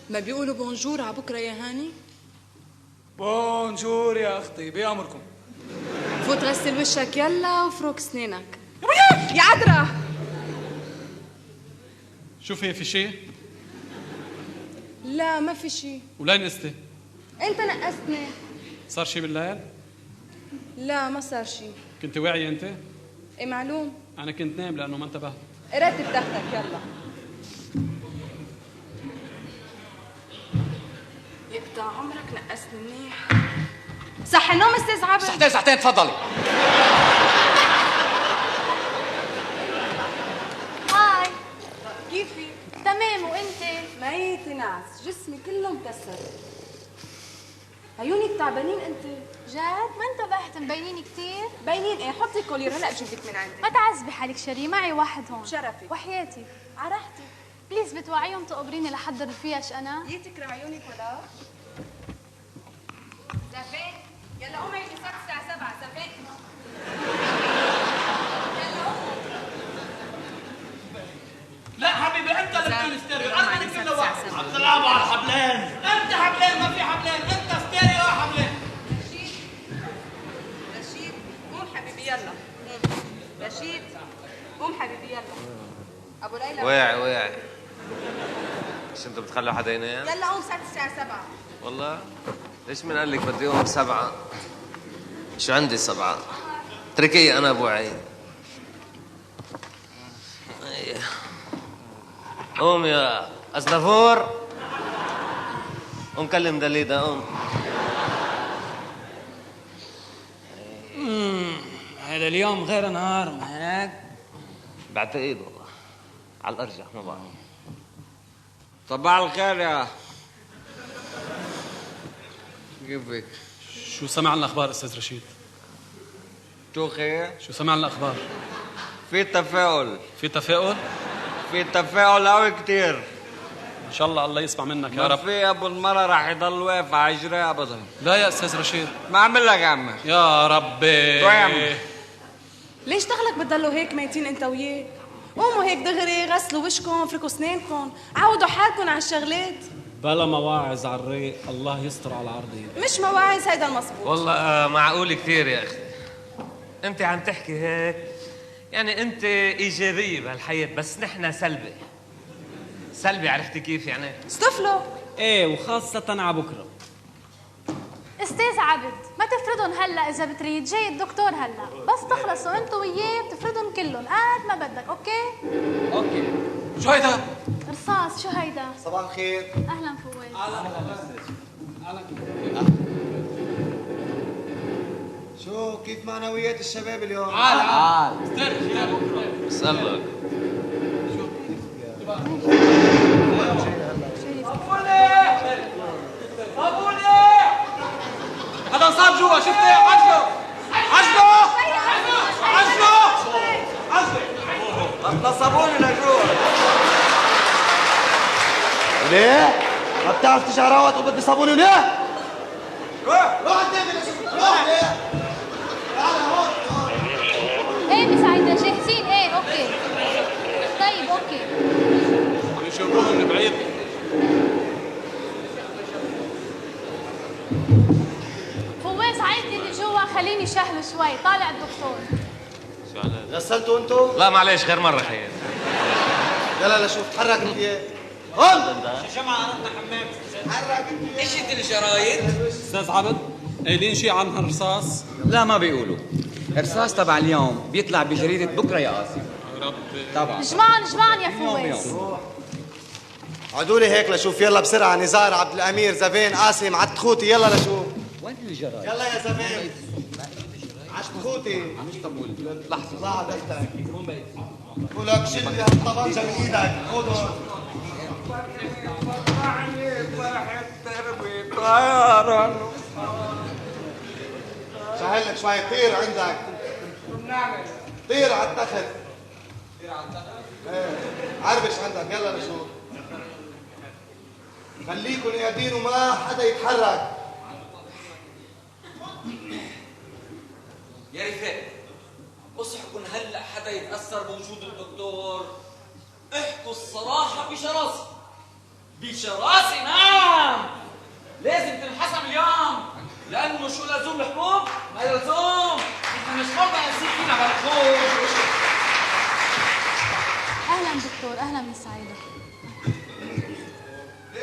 ما بيقولوا bonjour على بكره يا هاني؟ bonjour يا اختي، بأمركم. فوت غسل وشك يلا وفرك سنانك. يا عذرا. شو في شيء؟ لا ما في شيء. ولين قستي؟ انت نقصتني. صار شيء بالليل؟ لا ما صار شيء. كنت واعية انت؟ ايه معلوم. انا كنت نايم لانه ما انتبهت. رتب تختك يلا. يقطع عمرك نقصني منيح. صح النوم استاذ عبد. صحتين صحتين تفضلي. هاي كيفي؟ تمام وانت؟ ميتة ناس، جسمي كله مكسر. عيونك تعبانين انت؟ جد؟ ما انتبهت، مبينين كثير؟ باينين ايه، حطي collyre هلا بجيب لك من عندي. ما تعذبي حالك شيري، معي واحد هون. شرفي وحياتي. على راحتك. please بتوعيهم تقبريني لحضر الفيش انا؟ يتكره عيونك ولا؟ زفت يلا قومي صارت الساعة 7 زفت. يلا قومي. لا حبيبي انت اللي بتقول ستيريو، انا مالي كله واحد. عم تلعبوا على الحبلين. انت حبلين ما في حبلين، انت ستيريو يا حبلين. رشيد رشيد قوم حبيبي يلا. قوم رشيد قوم حبيبي يلا. ابو ليلى واعي واعي. مش انتوا بتخلوا حدا ينام؟ يلا قوم صارت الساعة 7. والله ليش من قال لك بدي اقوم 7؟ شو عندي 7؟ اتركي انا ابو عين. قوم يا أزنافور، قوم كلم دليدا. قوم. هذا اليوم غير نهار ما هيك؟ بعتقد والله على الارجح ما بعرف. صباح الخير يا كيفك؟ شو سمع عن الاخبار استاذ رشيد؟ شو خير؟ شو سمع عن الاخبار؟ في تفاؤل. في تفاؤل؟ في تفاؤل قوي كثير. ان شاء الله الله يسمع منك يا رب. ما في ابو المرة راح يضل واقف على اجريه ابدا. لا يا استاذ رشيد. ما عمل لك يا عمي. يا ربي. شو يا عمي؟ ليش دخلك بتضلوا هيك ميتين انت وياه؟ قوموا هيك دغري غسلوا وشكم، فركوا اسنانكم، عودوا حالكم على الشغلات. بلا مواعظ على الريق، الله يستر على العرضين. مش مواعظ هيدا المزبوط. والله معقول كثير يا اخي. انت عم تحكي هيك يعني انت ايجابية بهالحياه، بس نحن سلبي. سلبي عرفتي كيف يعني؟ استفلوا. ايه وخاصة على بكره. استاذ عبد، ما تفردهم هلا اذا بتريد، جاي الدكتور هلا، بس تخلصوا انتوا وياه بتفردهم كلهم قد ما بدك، okay؟ okay. شو هيدا؟ رصاص، شو هيدا؟ صباح الخير. اهلا فواز. شو كيف معنويات الشباب اليوم؟ عال عال. بسألك. هذا انصاب جوا، شفتي؟ عجله عجله عجله عجله. نصبوني لجوا. ليه؟ ما بتعرف تشعراوت وبدي صابوني ليه؟ روح روح قدامي لشوف، روح ليه؟ تعال هون. ايه مساعدة جاهزين؟ ايه okay. طيب okay. عم يشوفوه من بعيد. فواز عيلتي اللي جوا خليني شهله شوي، طالع الدكتور. غسلتوا انتم؟ لا معلش، غير مرة خيي. يلا لشوف، حرك الثياب. هون. جمعة رحنا حمام. حرك الثياب. اجت الجرايد. استاذ عبد، قايلين شيء عن هالرصاص؟ لا ما بيقولوا. الرصاص تبع اليوم بيطلع بجريدة بكرة يا قاسم. ربي. طبعا. اجمعن اجمعن يا فواز. عدوا لي هيك لشوف، يلا بسرعة. نزار، عبد الأمير، زفين، قاسم، عالتخوتي، يلا لشوف. وين الجرايد؟ يلا يا زفين. عالتخوتي. لحظة. طلع دفتك. ولك شيل لي هالطبنجة من ايدك، خذهم. سهل لك شوي، طير عندك. طير على التخت. طير على التخت؟ ايه، عربش عندك، يلا لشوف. خليكم قاعدين وما حدا يتحرك. يا رفاق، اصحكم هلا حدا يتأثر بوجود الدكتور. احكوا الصراحة بشراسة. بشراسة، نعم. لازم تنحسم اليوم، لأنه شو لزوم الحبوب؟ ما لزوم، نحن مش مرضى نصير فينا بلخوش. أهلا دكتور، أهلا من سعيدة.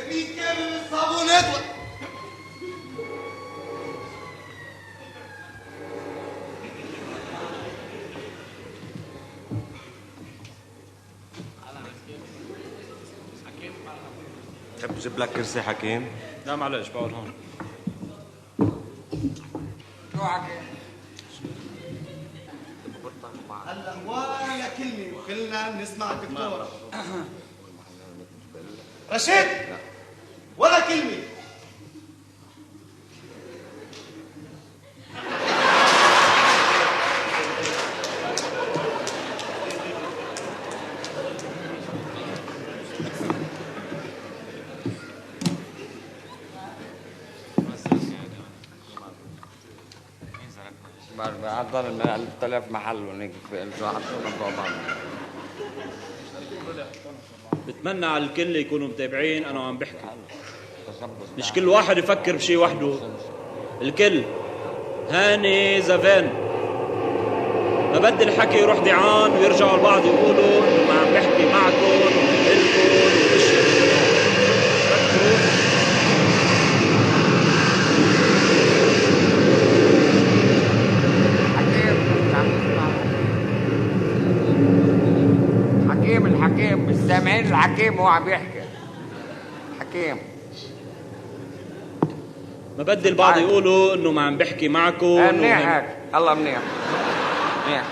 مين كان من الصابونات؟ تحب اجيب لك كرسي حكيم؟ لا معلش، بقعد هون. شو حكيم؟ هلا ولا كلمة وكلنا بنسمع الدكتور. رشيد، ولا كلمة. عضل من 3000 محل هونيك في شو حطونا فوق بعض. بتمنى على الكل يكونوا متابعين انا وعم بحكي. مش كل واحد يفكر بشي وحده، الكل. هاني زفان ما بدي الحكي يروح ديعان ويرجعوا البعض يقولوا انه ما عم بحكي معكم وإلكم واشياء من هالنوع. فكروا. حكيم الحكيم مش سامعين الحكيم وهو عم يحكي. حكيم ما بدي البعض يقولوا انه ما عم بحكي معكم. منيح هيك، الله منيح. منيح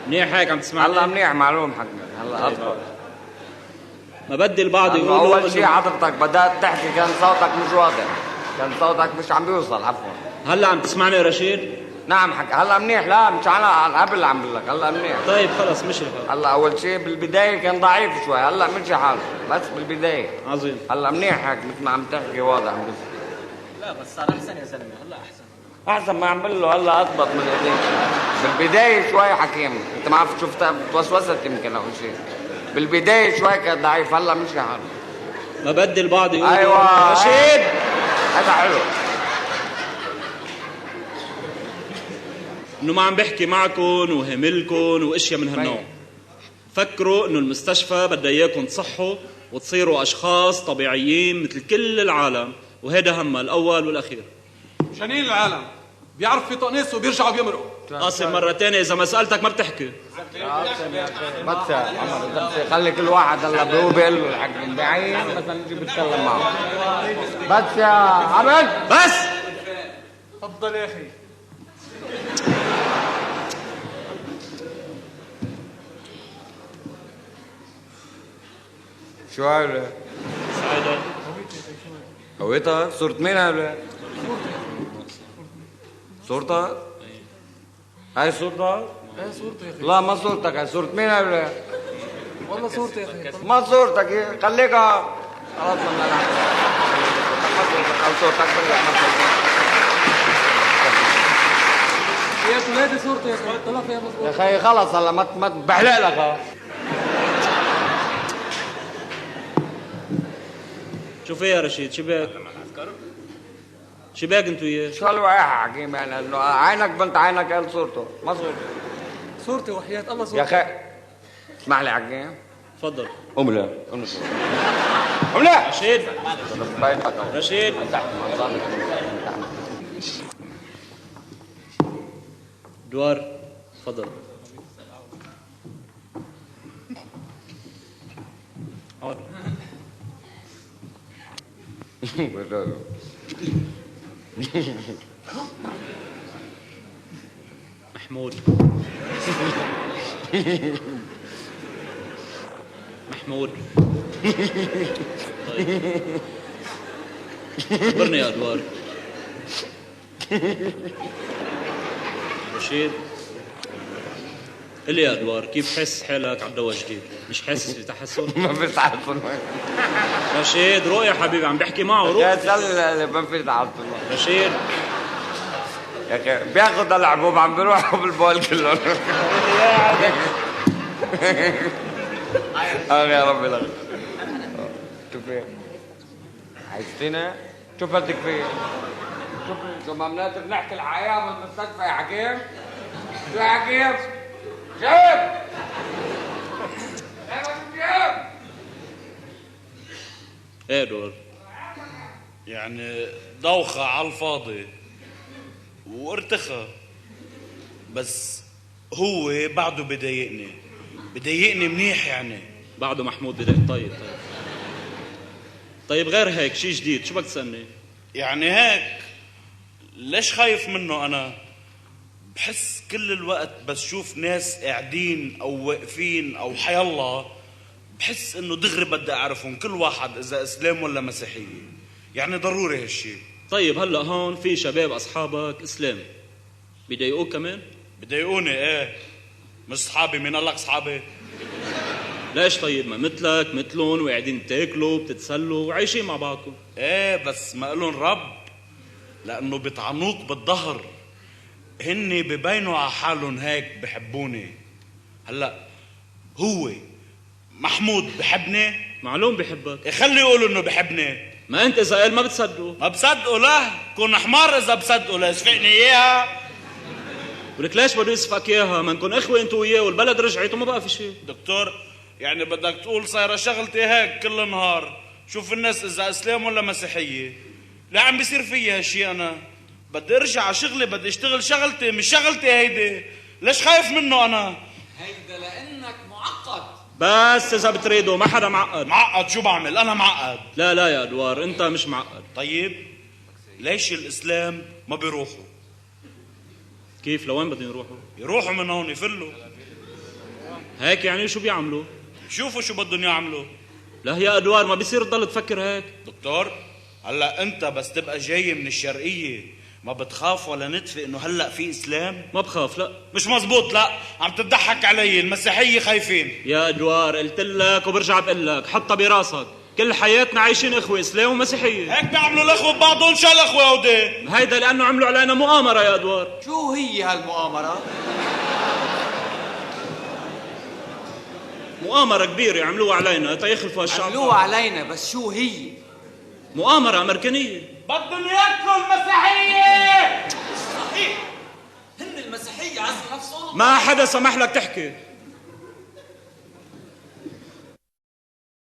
منيح هيك عم تسمعني؟ الله منيح، معلوم حكيم. هلا اضبط. ما بدي البعض يقولوا اول شيء حضرتك بدأت تحكي كان صوتك مش واضح، كان صوتك مش عم بيوصل، عفوا. هلا عم تسمعني يا رشيد؟ نعم حكي هلا منيح. لا مش على قبل عم بقول لك هلا منيح. طيب خلص مشي الحال. هلا اول شيء بالبدايه كان ضعيف شوي، هلا مشي حاله بس بالبدايه. عظيم. هلا منيح هيك مثل ما عم تحكي واضح بس. لا بس صار احسن يا زلمه، هلا احسن. احسن ما عم بقول له هلا اضبط من ايديك. بالبدايه شوي حكيم، انت ما عرفت شفتها توسوست يمكن او شيء. بالبدايه شوي كان ضعيف، هلا مشي حاله. ما بدي البعض يقولوا ايوه رشيد هذا حلو. انه ما عم بحكي معكم وهملكم واشياء من هالنوع. فكروا انه المستشفى بدها اياكم تصحوا وتصيروا اشخاص طبيعيين مثل كل العالم، وهذا همها الاول والاخير. شنين العالم بيعرف في طقنيس وبيرجعوا بيمرقوا. قاسم مرة تانية إذا ما سألتك ما بتحكي. بس يا عمر، بس خلي كل واحد هلا هو بيقول له الحكي بعين مثلا يجي بيتكلم معه. بس يا عبد بس. تفضل يا اخي. شو هذا؟ سعيدة. هويتها؟ صورة مين هذا؟ صورتك؟ هاي صورتك؟ ايه صورتي يا اخي. لا ما صورتك، هاي صورة مين هذا؟ والله صورتي يا اخي. ما صورتك إيه، خليك. خلاص لما نحكي. ما صورتك او صورتك بالله ما صورتك. يا ولادي صورتي يا اخي، طلع فيها مزبوط. يا اخي خلص هلا ما بحلق لك. ها شو في يا رشيد؟ شباك؟ شباك انتو وياه؟ شو هالوقاحة حكيم؟ يعني انه عينك بنت عينك قال صورته، ما صورته. صورتي وحياة الله صورتي. يا اخي اسمح لي حكيم. تفضل. قوم لا قوم لا قوم لا. رشيد رشيد. دوار تفضل. اقعد. محمود محمود. طيب خبرني يا ادوار. رشيد قل لي يا ادوار كيف حاسس حالك على الدواء الجديد؟ مش حاسس في تحسن؟ ما في تحسن. رشيد روق يا حبيبي، عم بحكي معه. روق يا زلمه ما في تحسن. رشيد يا اخي بياخذ الحبوب عم بيروحوا بالبول كلهم. يا ربي لك. شوفي عايزتنا؟ شو بدك فيه؟ شوفي شو ما بنقدر نحكي الحقيقه بالمستشفى يا حكيم؟ شو يا حكيم؟ شيب! ايه دور؟ يعني دوخة على الفاضي وارتخى، بس هو بعده بضايقني، بضايقني منيح يعني. بعده محمود بضايق. طيب طيب طيب غير هيك شيء جديد شو بدك تسألني؟ يعني هيك ليش خايف منه أنا؟ بحس كل الوقت بس شوف ناس قاعدين أو واقفين أو حيالله بحس إنه دغري بدي أعرفهم كل واحد إذا إسلام ولا مسيحية، يعني ضروري هالشي. طيب هلا هون في شباب أصحابك إسلام بيضايقوك كمان؟ بضايقوني إيه، مش صحابي. مين قال لك صحابي؟ ليش طيب؟ ما مثلك مثلهم وقاعدين تاكلوا بتتسلوا وعايشين مع بعضكم. ايه بس ما لهم رب، لأنه بيطعنوك بالظهر. هن ببينوا على حالهم هيك بحبوني. هلا هو محمود بحبني؟ معلوم بحبك. خلي يقولوا انه بحبني. ما انت اذا قال ما بتصدقوا. ما بصدقوا. لا كون حمار اذا بصدقوا. لا يسفقني اياها. ولك ليش بده يسفقك اياها؟ ما نكون اخوه انتو وياه والبلد رجعت وما بقى في شيء. دكتور يعني بدك تقول صايره شغلتي هيك كل نهار شوف الناس اذا اسلام ولا مسيحيه؟ لا عم بيصير فيي هالشيء. انا بدي ارجع على شغلي، بدي اشتغل شغلتي مش شغلتي هيدي. ليش خايف منه انا؟ هيدا لانك معقد. بس اذا بتريدوا ما حدا معقد. معقد؟ شو بعمل انا معقد؟ لا لا يا ادوار انت مش معقد. طيب ليش الاسلام ما بيروحوا؟ كيف لوين بدهم يروحوا؟ يروحوا من هون يفلوا هيك. يعني شو بيعملوا؟ شوفوا شو بدهم يعملوا. لا يا ادوار ما بيصير تضل تفكر هيك. دكتور هلا انت بس تبقى جاي من الشرقيه ما بتخاف ولا نتفق انه هلا في اسلام؟ ما بخاف. لا مش مزبوط. لا عم تضحك علي، المسيحيه خايفين. يا ادوار قلت لك وبرجع بقول لك حطها براسك، كل حياتنا عايشين اخوه اسلام ومسيحيه. هيك بيعملوا الاخوه ببعضهم. شو الاخوه هودي؟ هيدا لانه عملوا علينا مؤامره يا ادوار. شو هي هالمؤامره؟ مؤامره كبيره عملوها علينا تيخلفوا هالشعب. عملوها علينا بس شو هي؟ مؤامره امريكانيه. بدهم ياكلوا المسيحيه. صحيح هن المسيحيه عزلوا نفسهم. ما حدا سمح لك تحكي.